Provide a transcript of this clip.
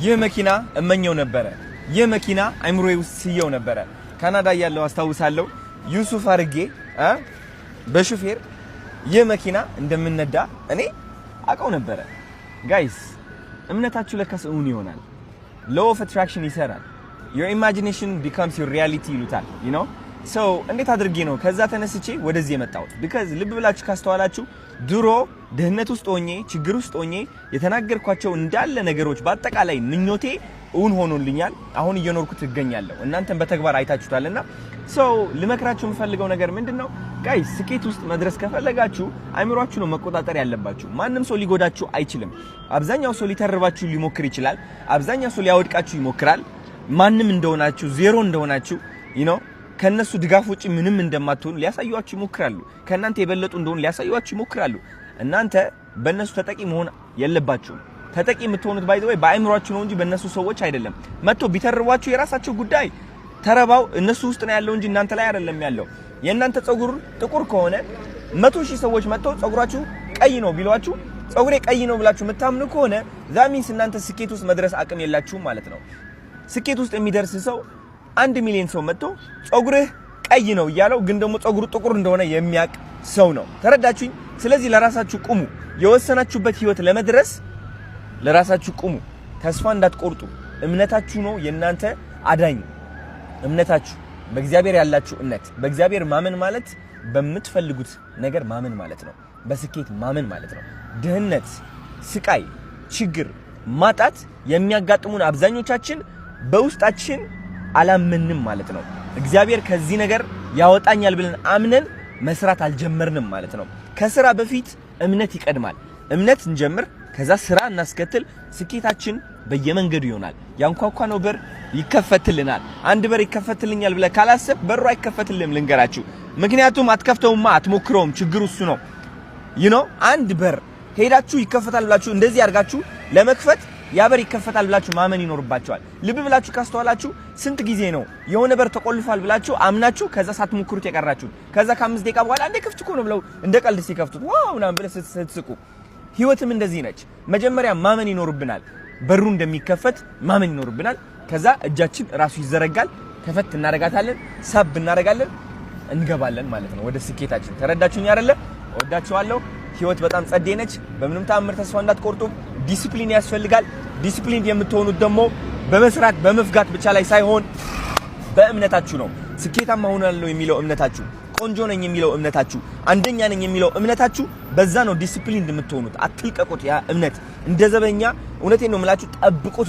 ይህ መኪና እመኘው ነበረ። ይህ መኪና አይምሮዬ ውስጥ ስየው ነበረ። ካናዳ እያለሁ አስታውሳለሁ። ዩሱፍ አርጌ በሹፌር ይህ መኪና እንደምነዳ እኔ አውቀው ነበረ። Guys፣ እምነታችሁ ለካስ እውን ይሆናል። Law of attraction ይሰራል። Your imagination becomes your reality ይሉታል። So እንዴት አድርጌ ነው ከዛ ተነስቼ ወደዚህ የመጣሁት? Because ልብ ብላችሁ ካስተዋላችሁ ድሮ ድህነት ውስጥ ሆኜ፣ ችግር ውስጥ ሆኜ የተናገርኳቸው እንዳለ ነገሮች በአጠቃላይ ምኞቴ እውን ሆኖልኛል። አሁን እየኖርኩት እገኛለሁ። እናንተም በተግባር አይታችሁታልና so ልመክራችሁ የምፈልገው ነገር ምንድን ነው? Guys፣ ስኬት ውስጥ መድረስ ከፈለጋችሁ አይምሯችሁ ነው መቆጣጠር ያለባችሁ። ማንም ሰው ሊጎዳችሁ አይችልም። አብዛኛው ሰው ሊተርባችሁ ሊሞክር ይችላል። አብዛኛው ሰው ሊያወድቃችሁ ይሞክራል። ማንም እንደሆናችሁ፣ ዜሮ እንደሆናችሁ፣ ከነሱ ድጋፍ ውጪ ምንም እንደማትሆኑ ሊያሳዩአችሁ ይሞክራሉ። ከእናንተ የበለጡ እንደሆኑ ሊያሳዩአችሁ ይሞክራሉ። እናንተ በእነሱ ተጠቂ መሆን የለባችሁም። ተጠቂ የምትሆኑት by the way በአእምሯችሁ ነው እንጂ በእነሱ ሰዎች አይደለም። መጥቶ ቢተርቧችሁ የራሳቸው ጉዳይ። ተረባው እነሱ ውስጥ ነው ያለው እንጂ እናንተ ላይ አይደለም ያለው። የእናንተ ፀጉር ጥቁር ከሆነ 100,000 ሰዎች መጥተው ፀጉራችሁ ቀይ ነው ቢሏችሁ ፀጉሬ ቀይ ነው ብላችሁ የምታምኑ ከሆነ that means እናንተ ስኬት ውስጥ መድረስ አቅም የላችሁም ማለት ነው። ስኬት ውስጥ የሚደርስ ሰው 1 ሚሊዮን ሰው መጥቶ ፀጉርህ ቀይ ነው እያለው ግን ደግሞ ፀጉሩ ጥቁር እንደሆነ የሚያቅ ሰው ነው። ተረዳችሁኝ? ስለዚህ ለራሳችሁ ቁሙ። የወሰናችሁበት ህይወት ለመድረስ ለራሳችሁ ቁሙ። ተስፋ እንዳትቆርጡ። እምነታችሁ ነው የእናንተ አዳኝ። እምነታችሁ፣ በእግዚአብሔር ያላችሁ እምነት። በእግዚአብሔር ማመን ማለት በምትፈልጉት ነገር ማመን ማለት ነው። በስኬት ማመን ማለት ነው። ድህነት፣ ስቃይ፣ ችግር፣ ማጣት የሚያጋጥሙን አብዛኞቻችን በውስጣችን አላመንም ማለት ነው። እግዚአብሔር ከዚህ ነገር ያወጣኛል ብለን አምነን መስራት አልጀመርንም ማለት ነው። ከስራ በፊት እምነት ይቀድማል። እምነት እንጀምር፣ ከዛ ስራ እናስከትል። ስኬታችን በየመንገዱ ይሆናል። ያንኳኳነው በር ይከፈትልናል። አንድ በር ይከፈትልኛል ብለህ ካላሰብክ በሩ አይከፈትልህም። ልንገራችሁ፣ ምክንያቱም አትከፍተውማ፣ አትሞክረውም። ችግሩ እሱ ነው። አንድ በር ሄዳችሁ ይከፈታል ብላችሁ እንደዚህ አድርጋችሁ ለመክፈት ያ በር ይከፈታል ብላችሁ ማመን ይኖርባችኋል። ልብ ብላችሁ ካስተዋላችሁ ስንት ጊዜ ነው የሆነ በር ተቆልፏል ብላችሁ አምናችሁ ከዛ ሳትሞክሩት የቀራችሁት? ከዛ ከ5 ደቂቃ በኋላ እንደ ክፍት እኮ ነው ብለው እንደ ቀልድ ሲከፍቱት wow ምናምን ብለህ ስትስቁ። ህይወትም እንደዚህ ነች። መጀመሪያ ማመን ይኖርብናል። በሩ እንደሚከፈት ማመን ይኖርብናል። ከዛ እጃችን ራሱ ይዘረጋል። ከፈት እናደርጋታለን፣ ሳብ እናደርጋለን፣ እንገባለን ማለት ነው ወደ ስኬታችን። ተረዳችሁኝ አይደለ? እወዳችኋለሁ። ህይወት በጣም ጸዴ ነች። በምንም ተአምር ተስፋ እንዳትቆርጡ። ዲሲፕሊን ያስፈልጋል። ዲሲፕሊን የምትሆኑት ደግሞ በመስራት በመፍጋት ብቻ ላይ ሳይሆን በእምነታችሁ ነው። ስኬታማ ሆናለሁ የሚለው እምነታችሁ፣ ቆንጆ ነኝ የሚለው እምነታችሁ፣ አንደኛ ነኝ የሚለው እምነታችሁ፣ በዛ ነው ዲሲፕሊን የምትሆኑት። አትልቀቁት። ያ እምነት እንደ ዘበኛ፣ እውነቴን ነው የምላችሁ፣ ጠብቁት።